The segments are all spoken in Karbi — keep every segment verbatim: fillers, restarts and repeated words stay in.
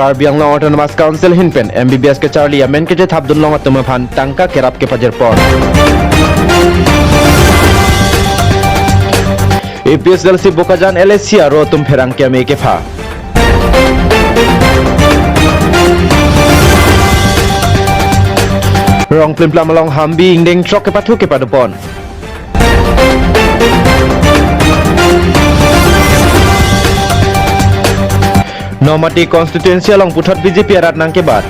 Karbi Anglong Autonomous Council ahin pen M B B S kacharli amen kachethapdun long atum aphan tangka kerap kepajirpon. A P H L C Bokajan L A C aro atum pherangke amei kepha. Rong Plimplam along Hambi ingdeng throk kepathu kepadopon. Nomati constituency along puthot B J P arat nangkebat.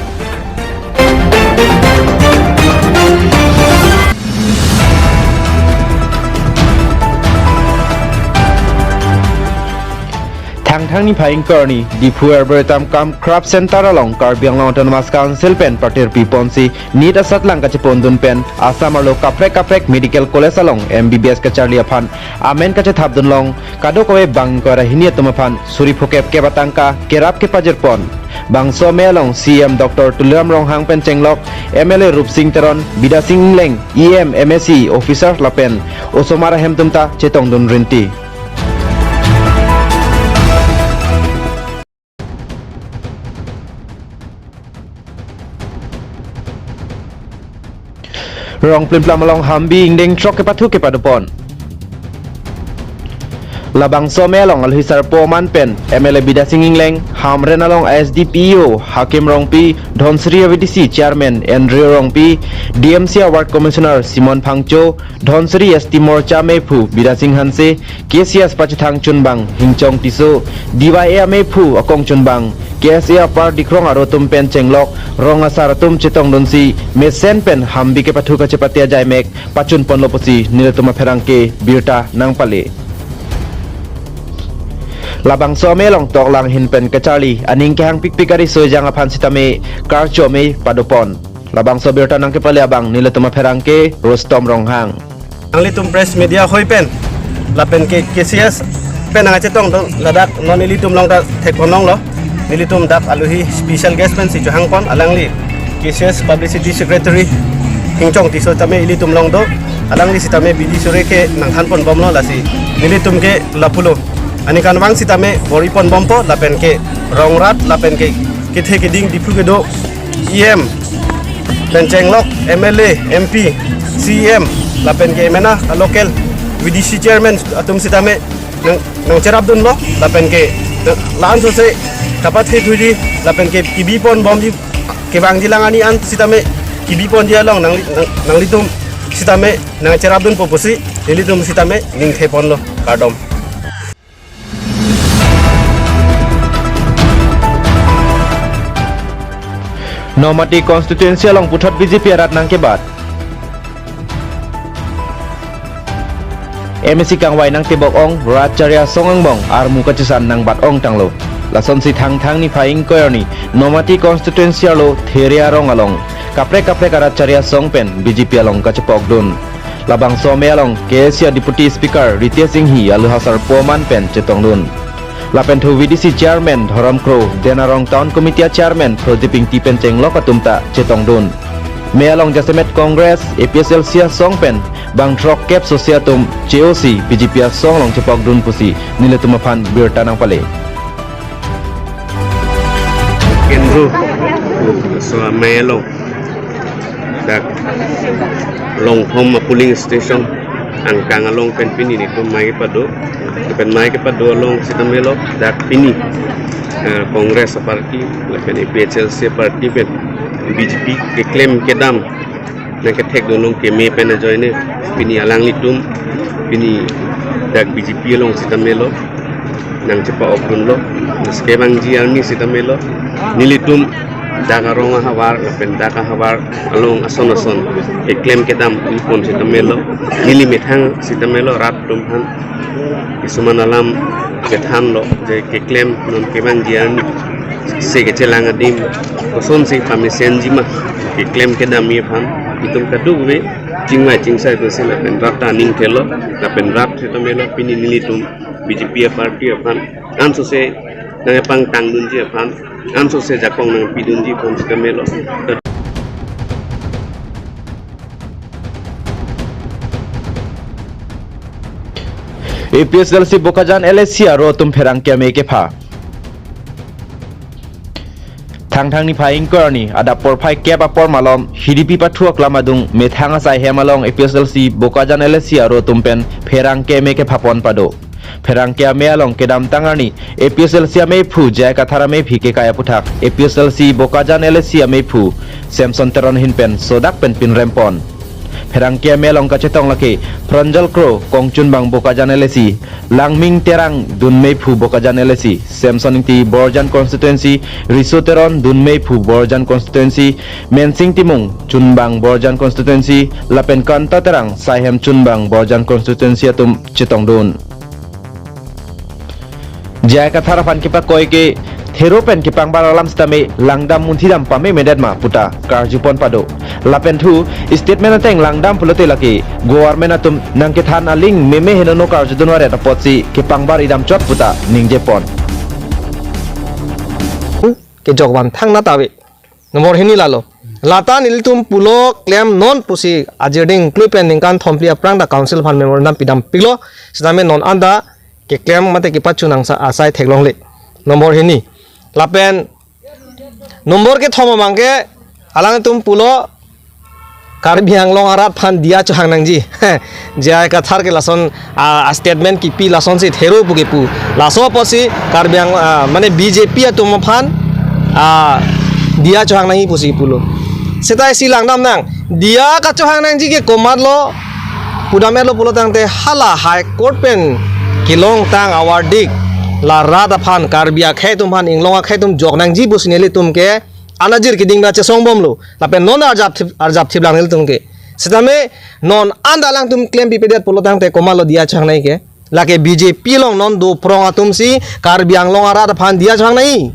Thangthang niphai ingkoi arni, Diphu Arboretum cum Craft Center along Karbi Anglong Autonomous Council pen patirpi ponsi nit asatlang kachepondun pen Assam arlo kaprek kaprek medical college along M B B S kacharli aphan amen kachethapdun long kadokave bang ingkoi ra hini atum aphan suri phokep kep atangka kerap kepajirpon. Bangso amei along C E M Doctor Tuliram Ronghang pen chenglok M L A Rupsing Teron, Bidya Sing Engleng, E M, M A C, officer lapen osomar ahem atum ta chetongdun rinti. Rong Plimplam along Hambi ingdeng throk kepathu kepadopon. Labangso amei along alhi sarpo aman pen M L A Bidya Sing Engleng, Hamren along S D P E O Hakim Rongpi, Dhansiri A V D C Chairman Andrew Rongpi, D M C Ward Commissioner Simon Phangcho, Dhansiri S T Morcha ameiphu Bidya Sing Hanse, K C S pachethang chunbang Hingchong Tisso, D Y A ameiphu akong chunbang, K S A Upper Dikrong aro atum pen chenglok rong asar atum chetongdunsi mesen pen Hambi kepathu kachepate ajaimek pachunponlo pusi nelitum apherangke birta nangpale. Labangso amei along toklang ahin pen kacharli aning kehang pikpik ariso ejang aphan sitame karcho amei padopon. Labangso abirta nangkepale abang nelitum apherangke Rustom Ronghang. Nanglitum press media hoi pen lapen ke K C S pen nangchetongdun ladak non ilitum along ta thekponlonglo. Nelitum dak alhi special guest pensi chohangpon, alangli K C S Publicity Secretary Hingchong Tisso tame ilitum along do. Alangli sitame bidi sore ke nangthanponbomlo, lasi nelitum ke lapulo. Aningkanvang sitame bor-iponbompo lapen ke rong rat lapen ke kethe keding Diphu kedo E M pen chenglok M L A, M P, C E M lapen ke mena local V D C chairman atum sitame nang, nangcherapdunlo lapen ke nang, la-an sose kapathe thuji lapen ke kebiponbomji kevangji lang ani an sitame kebiponji along nang, nang, nanglitum sitame nangcherapdunpo pusi nelitum sitame ningtheponlo, kardom. Nomati constituency along puthot B J P arat nangkebat. M A C kangvai nangtebok ong, rat chari asong angbong armu kachesan nangbat ong tanglo. Lasonsi Thangthang niphai ingkoi arni Nomati constituency arlo Theria arong along kaprek kaprek arat chari asong pen B J P along kachepokdun. Labangso amei along K A A C a Deputy Speaker Ritesh Enghi alhi asarpo aman pen chetongdun. Lapen thu V D C Chairman Dhorom Kro, Den Arong Town Committee a Chairman Projip Ingti pen chenglok atum ta chetongdun. Amei along jasemet Congress, A P H L C asong pen bang throkkep sose atum che-osi B J P asong along chepokdun pusi nelitum aphan birta nangpale. Kendro so amei along dak Longkhom a polling station angkang along pen pini nelitum amei kepado, pen amei kepado along sitame lo dak pini, eh, Congress a party lapen A P H L C a party pen B J P keklem kedam nangkethekdun long keme pen ajoine pini alanglitum pini dak B J P along sitame lo nangchepa-okdunlo. Maske bangji arni sitame lo, nelitum dak arong ahavar lapen dak ahavar along ason ason keklem kedam ipon sitame lo, neli methang sitame lo rat atum aphan kisuman alam kethanlo je keklem non kevangji arni se kechelang adim kosonsi pamesenji ma keklem kedamji aphan itum kadokave chingvai chingsai dosi lapen rat ta aning thelo lapen rat sitame lo pini nelitum B J P a party aphan ansose nangpangtangdunji aphan, ansose jakong nangpidunji aphan sitame lo. A P H L C Bokajan L A C aro atum pherangke amei kepha. Thangthang niphai ingkoi arni adap porphai kep apor malom Hidipi pathu aklam adung methang asai hem along A P H L C Bokajan L A C aro atum pen pherangke me kephapon pado. Pherangke ame along kedamtang arni A P H L C ameiphu J I Kathar ameiphi kekai aputhak A P H L C Bokajan L A C ameiphu Samson Teron ahin pen sodak pen pinrempon. Pherangke ame along kachetong lake Pranjal Kro kongchunbang Bokajan L A C, Langming Terang dunmeiphu Bokajan L A C, Samson Ingti Borjan constituency, Riso Teron dunmeiphu Borjan constituency, Mensing Timung chunbang Borjan constituency, lapen Kanta Terang saihem chunbang Borjan constituency atum chetongdun. J I Kathar aphan kepakoi ke thero pen kepangbar alam sitame langdam munthidam pamemedet ma puta karjupon pado. Lapen thu statement ateng langdam pulote lake government atum nangkethan aling meme henono karjudun varet apotsi kepangbar idam chot puta ningjepon. Kejok van thang na tave. Nombor hini lalo. Lata nelitum pulo klem non pusi ajirding klui pen ningkan thomphli aphrang ta council aphan memorandum pidam piklo. Sitame non anta keklem mate kepachunang sa asai theklongle. Nombor hini. Lapen nombor kethom abang ke alangtum pulo Karbi Anglong arat aphan diya chohang nangji. J I Kathar ke lason a, a statement kipi lasonsi thero pu kepu. Laso apotsi Karbi Ang, a, mane B J P atum aphan a, diya chohang nangji pusi pulo. Seta isi langdam nang. Diya kachohang nangji ke komatlo pudamlo pulo tangte hala High Court pen kelongtang averdict la rat aphan Karbi akhei atum aphan Inglong akhei atum jok nangji pusi nelitum ke anajir keding ba chesongbomlo. Lapen non arjap thip, arjap thip lang nelitum ke. Sitame non anta alangtum klempipedet pulo tangte komatlo diya chohang nangji ke. Lake B J P along non do prong atumsi Karbi Anglong arat aphan diya chohang nangji.